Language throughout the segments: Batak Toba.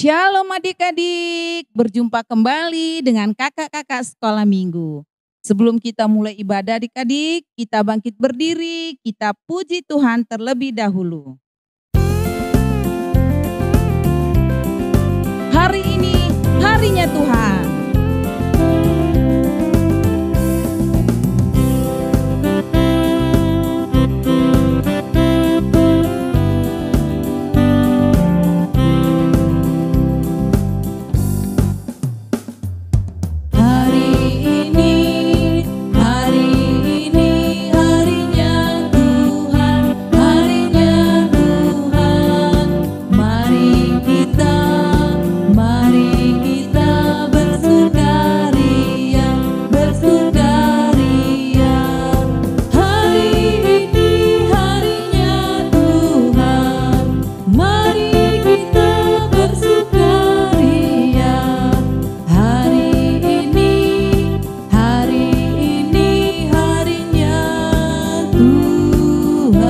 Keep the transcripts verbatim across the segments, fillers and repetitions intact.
Shalom adik-adik, berjumpa kembali dengan kakak-kakak sekolah minggu. Sebelum kita mulai ibadah adik-adik, kita bangkit berdiri, kita puji Tuhan terlebih dahulu. Hari ini harinya Tuhan. Hari ini, hari ini harinya Tuhan, harinya Tuhan. Mari kita, mari kita bersukaria, bersukaria. Hari ini harinya Tuhan. Mari kita bersukaria, hari ini, hari ini harinya Tuhan.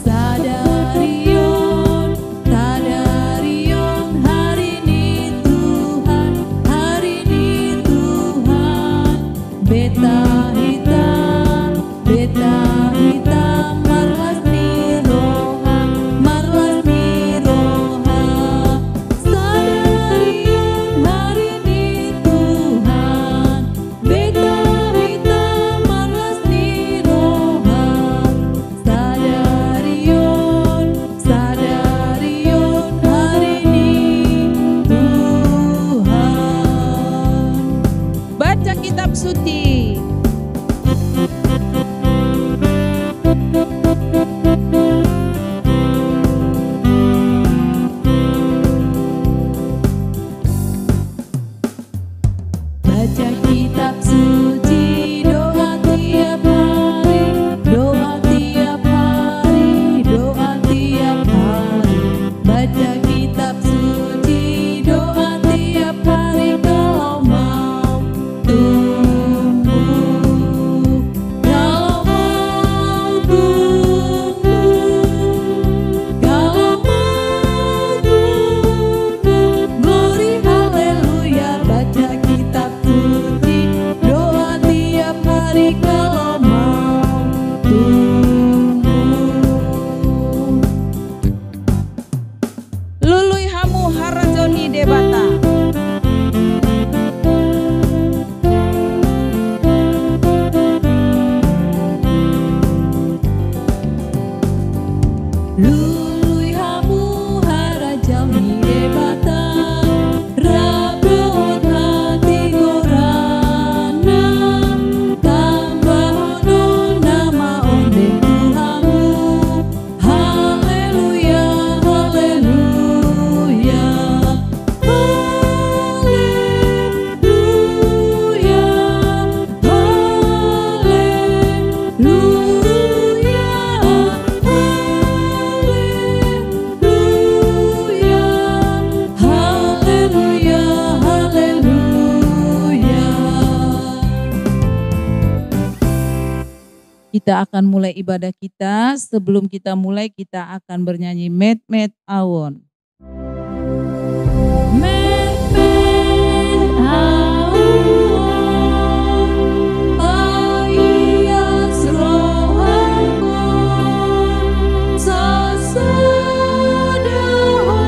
Sadari on, sadari on, hari ni Tuhan, hari ni Tuhan. Beta hita, beta hita marlas ni roha, marlas ni roha. Sadari on hari ni Tuhan, beta hita marlas ni roha. Sadari on, sadari on hari ni Tuhan. Baca kitab suci. Baca kitab suci, doa tiap hari, doa tiap hari, doa tiap hari. Baca kitab suci, doa tiap hari kalau mau tumbuh. Kalau mau tumbuh, kalau mau tumbuh, glory haleluya, baca kitab suci, doa tiap hari kalau mau tumbuh. Lului hamu harajaon ni Debata. Lului hamu harajaon ni Debata, rap dohot hatigoranna, tambahon nama ondeng tu hamu. Haleluya, haleluya, haleluya, haleluya, haleluya, haleluya, haleluya. Kita akan mulai ibadah kita. Sebelum kita mulai, kita akan bernyanyi Metmet Ahu On. Metmet ahu on, paias rohangku, sasada ho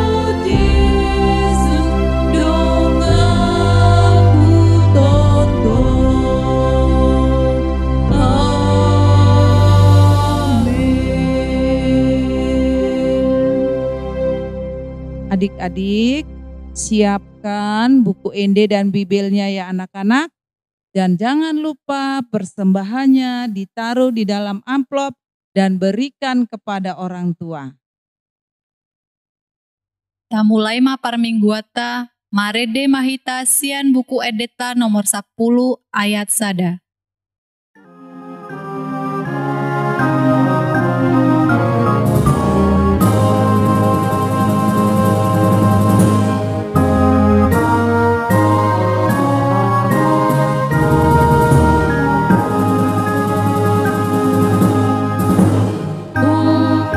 Jesus, donganku tongtong. Amin. Adik-adik, siapkan buku ende dan Bibelnya ya anak-anak. Dan jangan lupa persembahannya ditaruh di dalam amplop dan berikan kepada orang tua. Tamulai ma parmingguanta, marende ma hita sian Buku Endenta nomor sampulu ayat sada.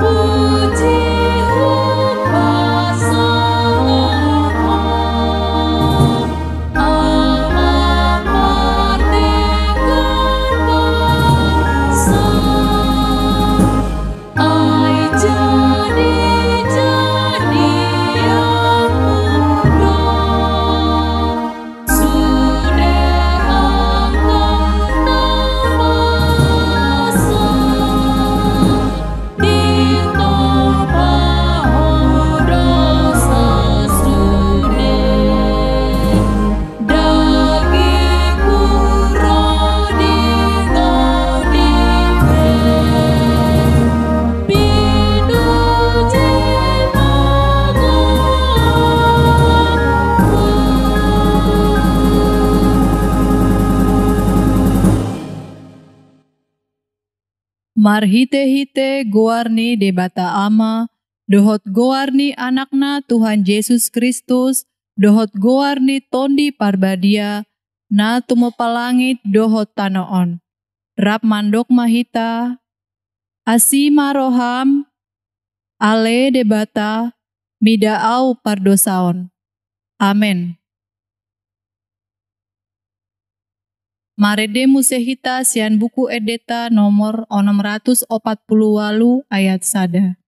Puji Marhite-hite goar ni Debata Ama, dohot goar ni Anakna Tuhan Jesus Kristus, dohot goar ni Tondi Parbadia, na tumompa langit dohot tano on. Rap mandok ma hita, asi ma roham, ale Debata, mida ahu pardosa on. Amen. Marende muse hita sian Buku Endenta nomor onom ratus opat pulu ualu ayat sada.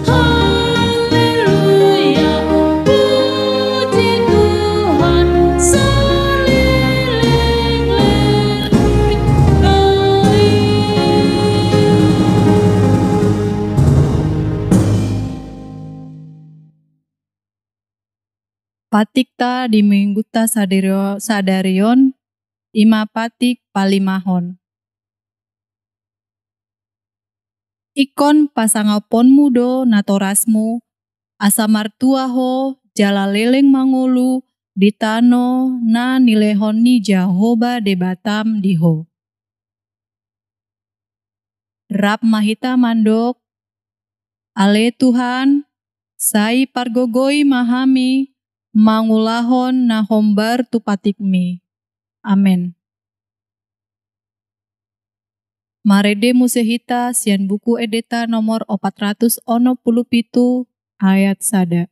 Haleluya, puji Tuhan, saleleng-leleng. Patikta di minggunta sadari-, sadari on, i ma patik palimahon. Ingkon pasangaponmu do natorasmu, asa martua ho jala leleng mangolu di tano na nilehon ni Jahowa Debatam di ho. Rap ma hita mandok, ale Tuhan, sai pargogoi ma hami mangulahon na hombar tu patikmi. Amen. Marende muse hita sian Buku Endenta nomor opat ratus onom pulu pitu ayat sada.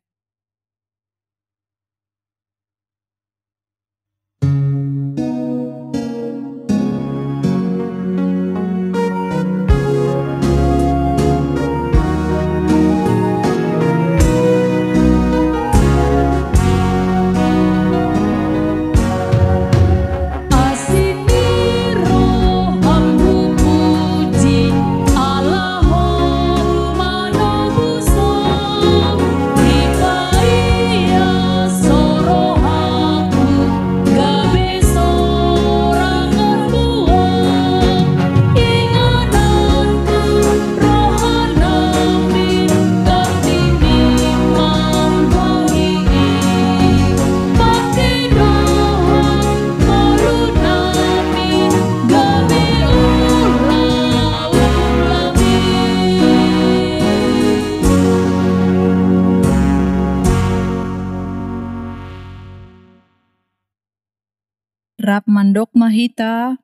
Rap mandok ma hita,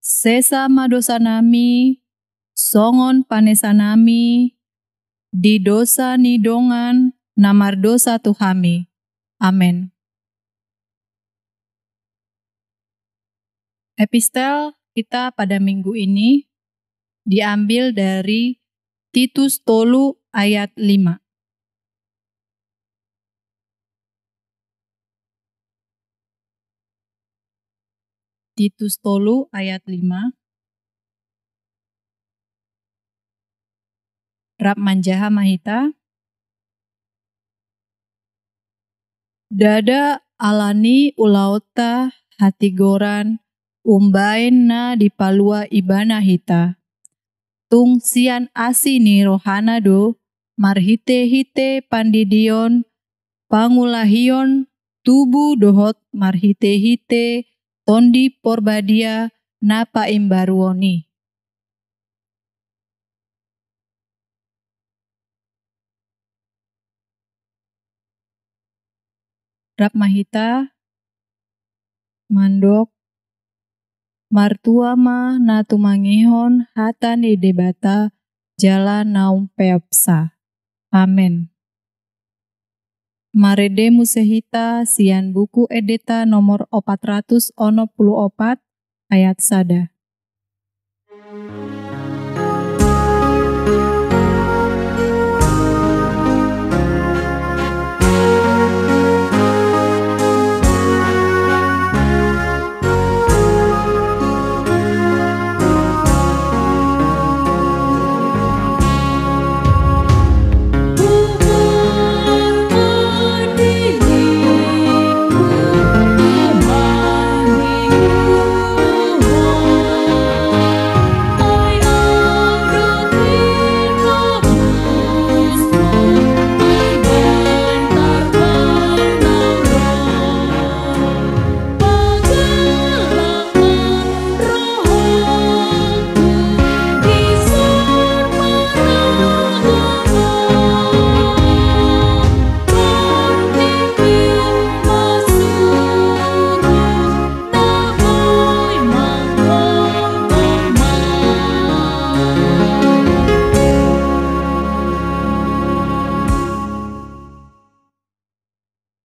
sesa ma dosanami, songon panesanami di dosa ni dongan na mardosa tu hami. Amen. Epistel kita pada minggu ini diambil dari Titus tolu ayat lima. Titus tolu ayat lima. Rap manjaha ma hita. Ndada ala ni ulaonta hatigoran umbaen na dipalua Ibana hita. Tung sian asi ni rohana do, marhite-hite pandidion, pangulahion tubu dohot marhite-hite Tondi Porbadia na paimbaruon i. Rap ma hita mandok, martua ma na tumangihon hata ni Debata jala na umpeopsa. Amen. Marende muse hita sian Buku Endenta nomor opat ratus onom pulu opat ayat sada.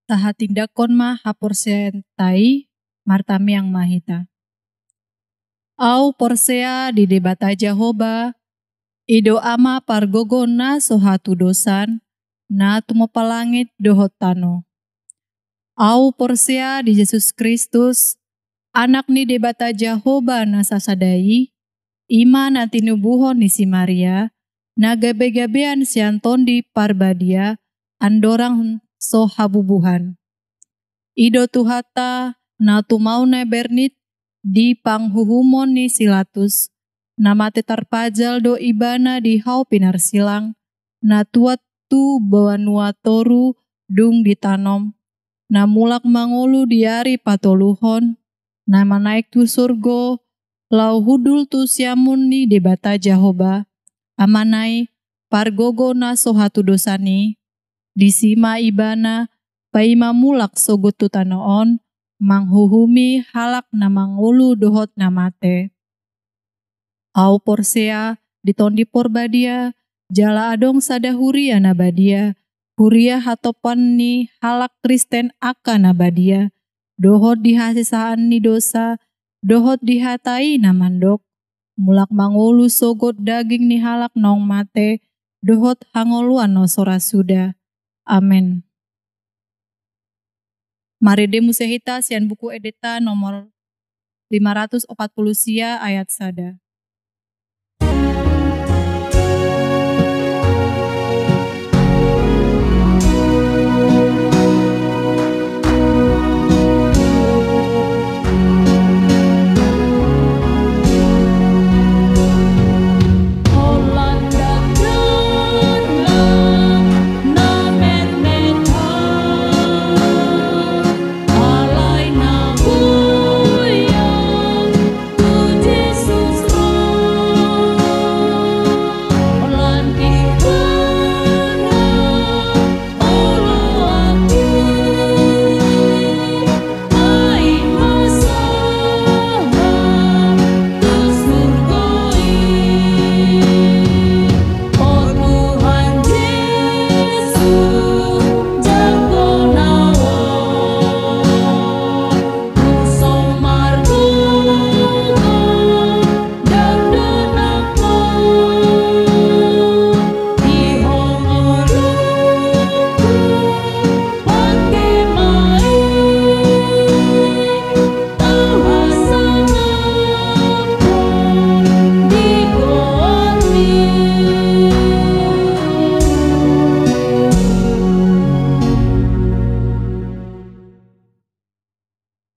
tahatindangkon ma haporseaonta i, martamiang ma hita. Au porsea di Debata Jahowa, i do Ama pargogo na so hatudosan, na tumompa langit dohot tano. Au porsea di Jesus Kristus, Anak ni Debata Jahowa na sasada i, i ma na tinubuhon ni si Maria, na gabegabean sian Tondi Parbadia, andorang so habubuhan. I do Tuhanta, na tumaon na bernit di panghuhumon ni si Latus, na mate tarpajal do Ibana di hau pinarsilang, na tuat tu banua toru dung ditanom, na mulak mangolu di ari patoluhon, na manaek tu surgo, laho hundul tu siamun ni Debata Jahowa, Amana i, pargogo na so hatudosan i. Disi ma Ibana paima mulak sogot tu tano on, manghuhumi halak na mangolu dohot na mate. Au porsea di Tondi Parbadia, jala adong sada huria na badia, huria hatopan ni halak Kristen angka na badia, dohot di hasesaan ni dosa, dohot di hata i na mandok, mulak mangolu sogot daging ni halak naung mate, dohot hangoluan na so ra suda. Amen. Marende muse hita sian Buku Endenta nomor lima ratus opat pulu sia ayat sada.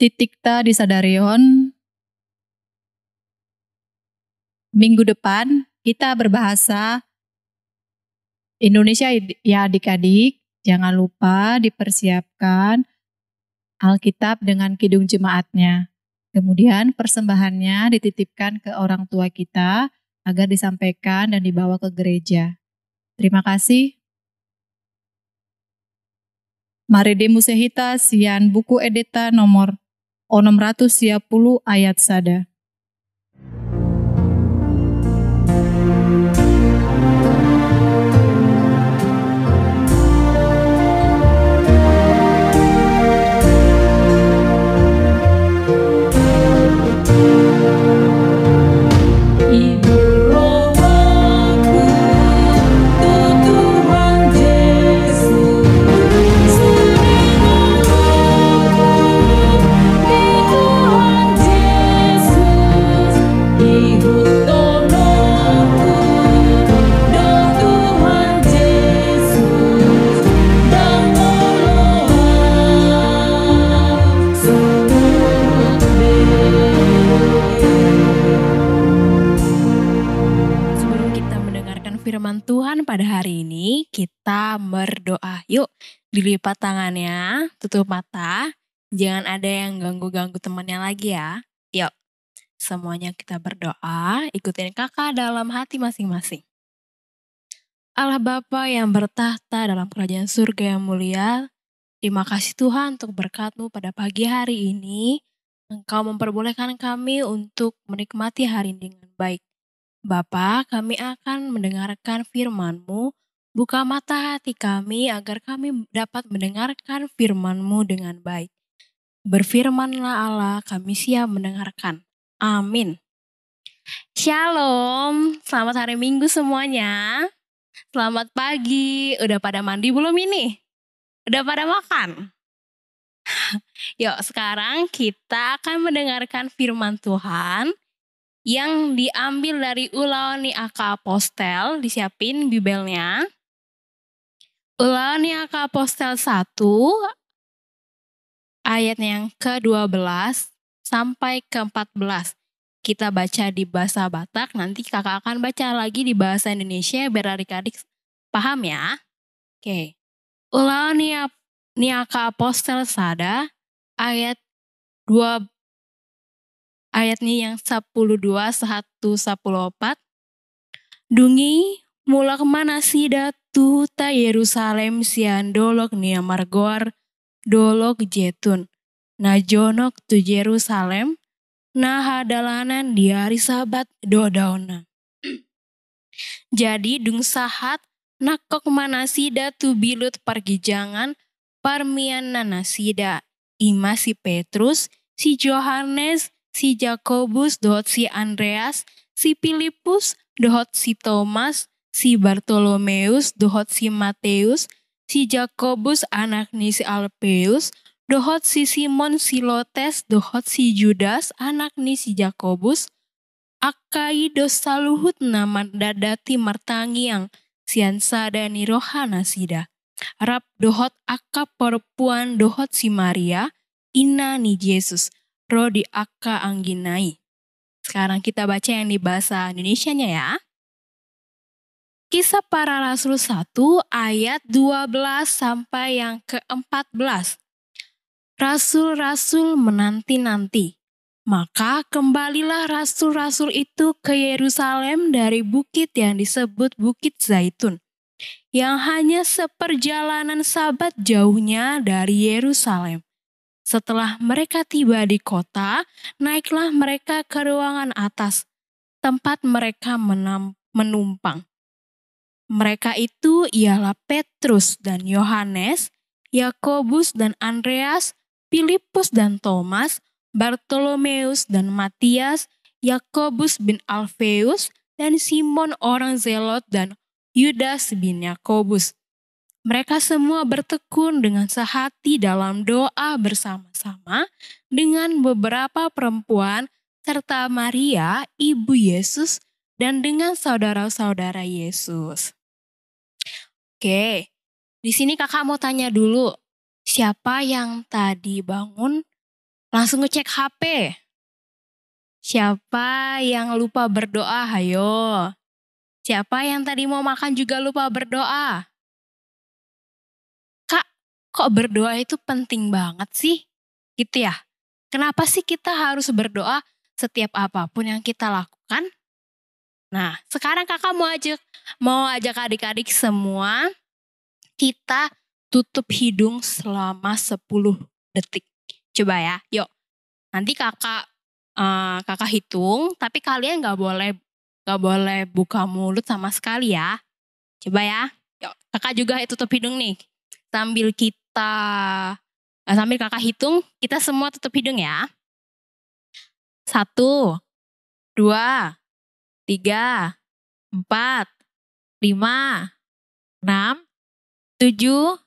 Titikta di sadari on. Minggu depan kita berbahasa Indonesia, ya, adik-adik. Jangan lupa dipersiapkan Alkitab dengan Kidung Jemaatnya. Kemudian persembahannya dititipkan ke orang tua kita agar disampaikan dan dibawa ke gereja. Terima kasih. Marende muse hita sian Buku Endenta nomor onom ratus sia pulu ayat sada. Sebelum kita mendengarkan firman Tuhan pada hari ini, kita berdoa. Yuk, dilipat tangannya, tutup mata. Jangan ada yang ganggu-ganggu temannya lagi ya. Yuk, semuanya kita berdoa, ikutin kakak dalam hati masing-masing. Allah Bapa yang bertakhta dalam kerajaan surga yang mulia, terima kasih Tuhan untuk berkat-Mu pada pagi hari ini. Engkau memperbolehkan kami untuk menikmati hari ini dengan baik. Bapa, kami akan mendengarkan firman-Mu. Buka mata hati kami agar kami dapat mendengarkan firman-Mu dengan baik. Berfirmanlah Allah, kami siap mendengarkan. Amin. Shalom, selamat hari Minggu semuanya. Selamat pagi, udah pada mandi belum ini? Udah pada makan? Yuk, sekarang kita akan mendengarkan firman Tuhan yang diambil dari Ulaon ni Angka Apostel, disiapin Bibelnya. Ulaon ni Angka Apostel satu, ayat yang kedua belas sampai keempat belas. Kita baca di bahasa Batak, nanti kakak akan baca lagi di bahasa Indonesia biar adik-adik paham ya. Oke. Ulaon ni, ni Angka Apostel sada, ayat dua, ayat ni yang sapuluh dua sahat tu sapuluh opat. Dung i mulak ma nasida tu huta Jerusalem sian dolok ni na margoar Dolok Jetun, na jonok tu Jerusalem, na hadalanan di ari Sabat do daonna. Jadi dung sahat, nangkok ma nasida tu bilut parginjangan parmianna nasida, i ma si Petrus, si Johannes, si Jakobus dohot si Andreas, si Pilippus dohot si Tomas, si Bartolomeus dohot si Mateus, si Jakobus anak ni si Alfeus, dohot si Simon Silotes, dohot si Judas anak ni si Jakobus, angka i do saluhutna mandadati martangiang sian sada ni roha nasida, rap dohot angka parompuan dohot si Maria, ina ni Jesus, ro di angka anggina i. Sekarang kita baca yang di bahasa Indonesianya ya. Kisah Para Rasul satu ayat dua belas sampai yang keempat belas. Rasul-rasul menanti-nanti. Maka kembalilah rasul-rasul itu ke Yerusalem dari bukit yang disebut Bukit Zaitun, yang hanya seperjalanan Sabat jauhnya dari Yerusalem. Setelah mereka tiba di kota, naiklah mereka ke ruangan atas, tempat mereka menam-, menumpang. Mereka itu ialah Petrus dan Yohanes, Yakobus dan Andreas, Pilippus dan Tomas, Bartolomeus dan Matias, Yakobus bin Alfeus, dan Simon orang Zelot, dan Yudas bin Yakobus. Mereka semua bertekun dengan sehati dalam doa bersama-sama dengan beberapa perempuan serta Maria, ibu Yesus, dan dengan saudara-saudara Yesus. Oke, di sini kakak mau tanya dulu, siapa yang tadi bangun langsung ngecek H P? Siapa yang lupa berdoa? Hayo. Siapa yang tadi mau makan juga lupa berdoa? Kak, kok berdoa itu penting banget sih? Gitu ya? Kenapa sih kita harus berdoa setiap apapun yang kita lakukan? Nah, sekarang kakak mau ajak, mau ajak adik-adik semua, kita tutup hidung selama sepuluh detik. Coba ya, yuk. Nanti kakak, eh, kakak hitung, tapi kalian nggak boleh, nggak boleh buka mulut sama sekali ya. Coba ya. Yuk, kakak juga tutup hidung nih. Sambil kita, eh, sambil kakak hitung, kita semua tutup hidung ya. Satu, dua, tiga, empat, lima, enam, tujuh,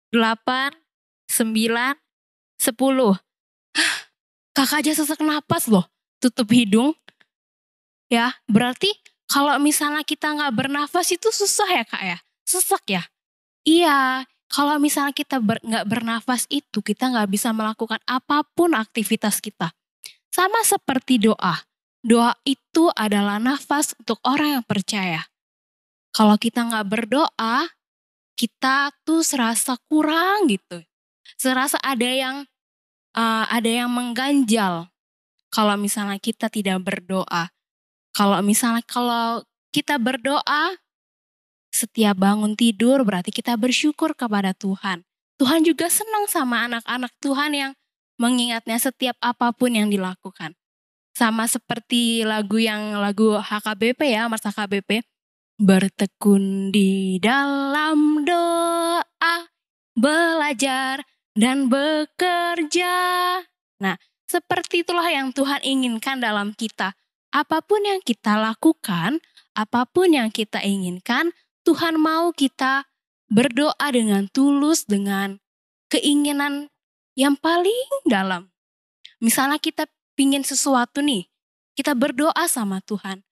delapan, sembilan, sepuluh. Hah, kakak aja sesak napas loh, tutup hidung. Ya, berarti kalau misalnya kita nggak bernafas itu susah ya, Kak, ya? Sesak ya? Iya, kalau misalnya kita ber-, nggak bernafas itu, kita nggak bisa melakukan apapun aktivitas kita. Sama seperti doa. Doa itu adalah nafas untuk orang yang percaya. Kalau kita nggak berdoa, kita tuh serasa kurang gitu. Serasa ada yang, eh, ada yang mengganjal kalau misalnya kita tidak berdoa. Kalau misalnya, kalau kita berdoa, setiap bangun tidur berarti kita bersyukur kepada Tuhan. Tuhan juga senang sama anak-anak Tuhan yang mengingatnya setiap apapun yang dilakukan. Sama seperti lagu yang, lagu H K B P ya, Mars H K B P. Bertekun di dalam doa, belajar dan bekerja. Nah, seperti itulah yang Tuhan inginkan dalam kita. Apapun yang kita lakukan, apapun yang kita inginkan, Tuhan mau kita berdoa dengan tulus, dengan keinginan yang paling dalam. Misalnya kita pingin sesuatu nih, kita berdoa sama Tuhan.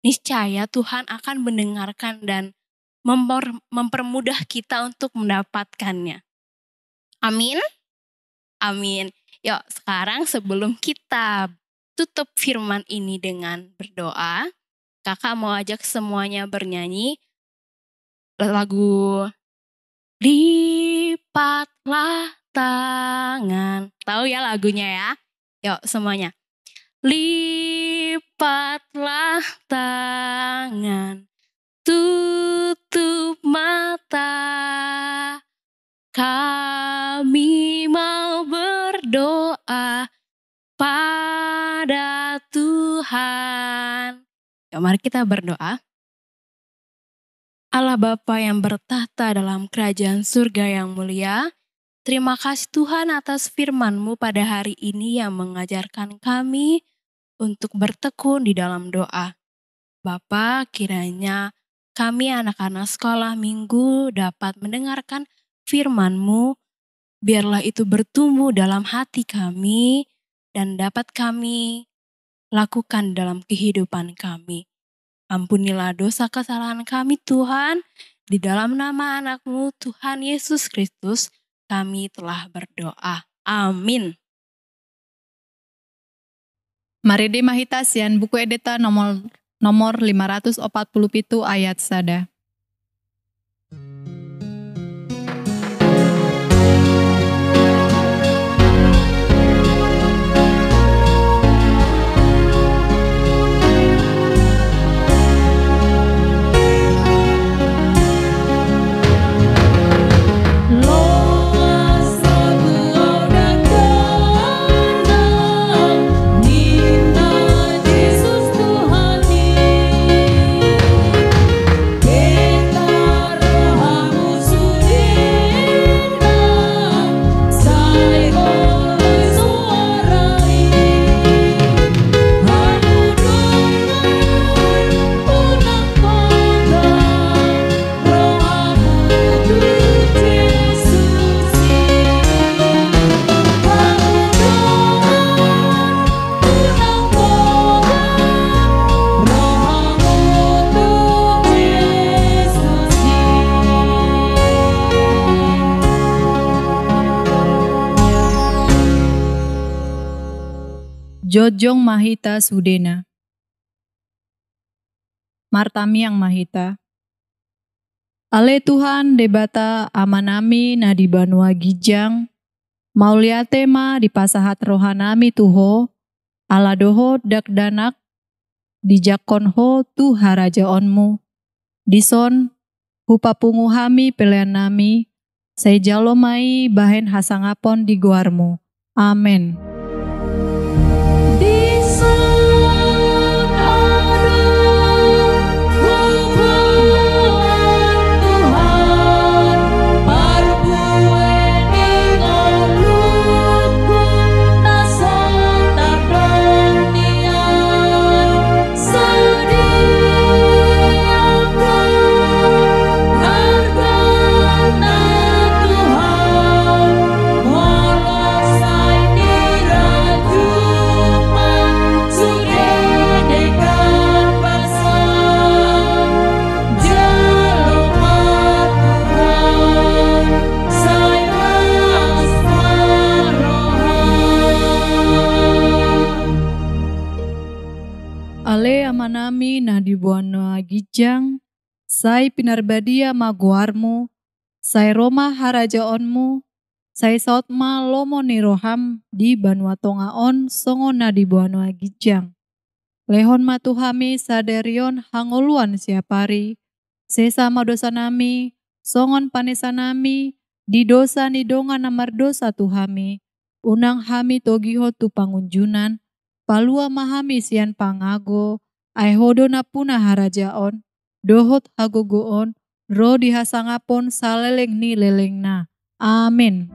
Niscaya Tuhan akan mendengarkan dan memper-, mempermudah kita untuk mendapatkannya. Amin. Amin. Yuk, sekarang sebelum kita tutup firman ini dengan berdoa, kakak mau ajak semuanya bernyanyi lagu Lipatlah Tangan. Tahu ya lagunya ya? Yuk, semuanya. Lipatlah tangan, tutup mata. Kami mau berdoa pada Tuhan. Yuk, mari kita berdoa. Allah Bapa yang bertakhta dalam kerajaan surga yang mulia, terima kasih Tuhan atas firman-Mu pada hari ini yang mengajarkan kami untuk bertekun di dalam doa. Bapa, kiranya kami anak-anak sekolah minggu dapat mendengarkan firman-Mu, biarlah itu bertumbuh dalam hati kami dan dapat kami lakukan dalam kehidupan kami. Ampunilah dosa kesalahan kami, Tuhan. Di dalam nama Anak-Mu, Tuhan Yesus Kristus, kami telah berdoa. Amin. Marende ma hita sian Buku Endeta nomor, nomor lima ratus opat puluh pitu ayat sada. Jongjong ma hita sudena. Martangiang ma hita. Ale Tuhan, Debata Amanami na di banua ginjang, mauliate ma dipasahat rohanami tu Ho, ala dohot dakdanak dijangkon Ho tu harajaonMu. Dison, hupapungu hami peleannami, sai jalo ma i bahen hasangapon di goarMu. Amen. Ale Amanami na di banua ginjang, sai pinarbadia ma goarMu, sai ro ma harajaonMu, sai saut ma lomo ni rohaM di banua tonga on songon na di banua ginjang. Lehon ma tu hami sadari on hangoluan siapari, sesa ma dosanami, songon panesanami di dosa ni dongan na mardosa tu hami, unang hami togihon tu pangunjunan, palua ma hami sian pangago, ai Ho do nampuna harajaon, dohot hagogoon, ro di hasangapon saleleng ni lelengna. Amen.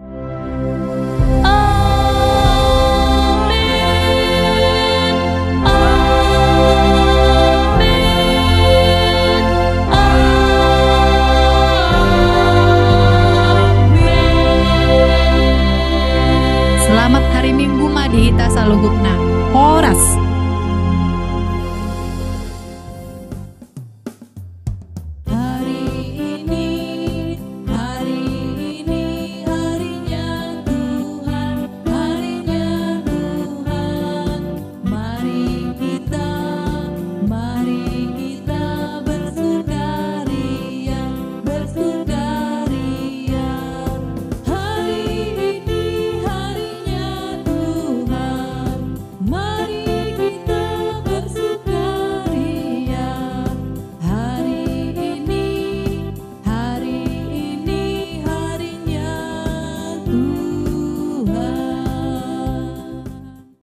Selamat hari Minggu ma di hita saluhutna. Horas.